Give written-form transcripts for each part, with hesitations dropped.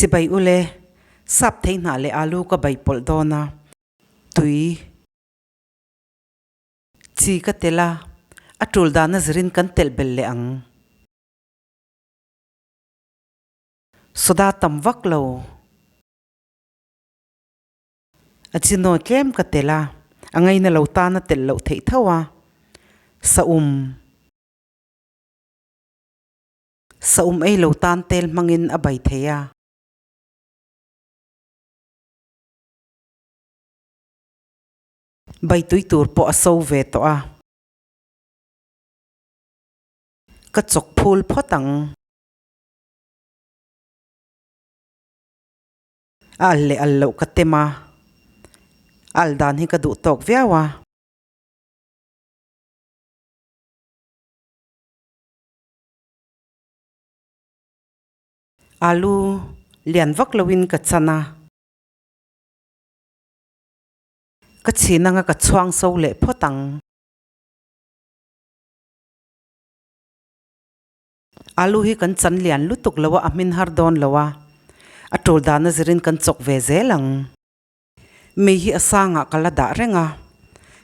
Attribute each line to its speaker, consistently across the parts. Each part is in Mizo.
Speaker 1: Chibai ule, sap thei hnah leh alu ka bai pawlh dawn a, tui chi ka telh a, a tul dana zirin kan telh belh leh ang. Soda tam vak lo. A chino tlem ka telh a, a ngaina lo tan a telh loh theih tho a, saum. Saum ei lo tan tel hmangin a bai thei a. Bai tui tur pawh a so ve tawh a. Ka chawk phul phawt ang. A al leh al loh ka tem a. A al dan hi ka duh tawk viau a. Alu lian vak loin ka chan a. Ka chhin anga ka chhuang so leh phawt ang. Alu hi kan chan lian lutuk lo a, a hmin har dawn lo a. A tul dan a zirin kan chawk ve zel ang. Mei hi a sangah ka la dah reng a,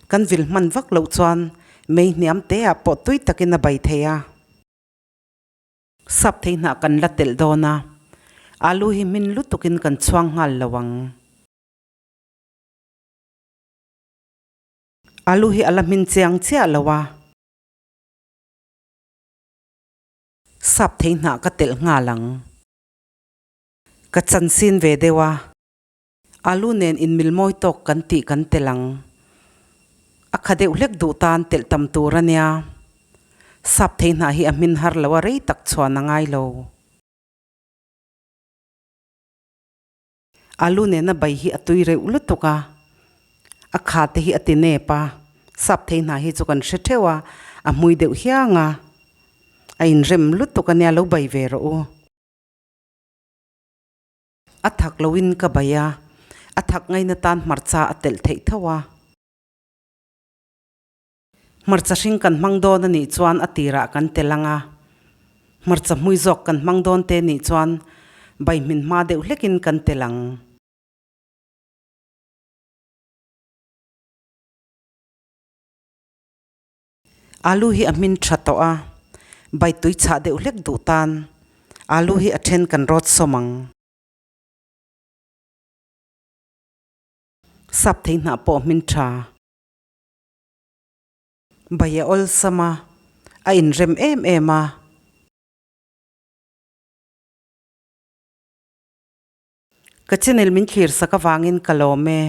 Speaker 1: kan vil hman vak loh chuan mei hniam te ah pawh tui takin a bai thei a. Sap thei hnah kan la telh dawn a, alu hi hmin lutukin kan chhuang nghal lo ang. Alu hi a la hmin chiang chiah lo a. Sap thei hnah ka telh nghal ang. Ka chansin ve deuh a. Alu nen inmil mawi tawk kan tih kan telh ang. A kha deuh hlek duh tan telh tam tur a nia. Sap thei hnah hi a hmin har lo a rei tak chhuan a ngai lo. Alu nena bai hi a tui reuh lutuk a, a kha te hi a ti nep a, sap thei hnah hi chu kan hre theuh a, a hmui deuh hiang a, a inrem lutuk a nia lo bai ve rawh u. A thak loin ka bai a, a thak ngaina tan hmarcha a telh theih tho a. Hmarcha hring kan hmang dawn a nih chuan a tirah kan telh ang a, hmarcha hmui zawk kan hmang dawn te nih chuan bai hmin hma deuh hlekin kan telh ang. Alu hi a hmin tha tawh a, bai tui chhah deuh hlek duh tan alu hi a then kan rawt sawm ang. Sap thei hnah pawh hmin tha. Bai a awlsam a, a inrem em em a. Ka channel min thlir sak avangin ka lawm e.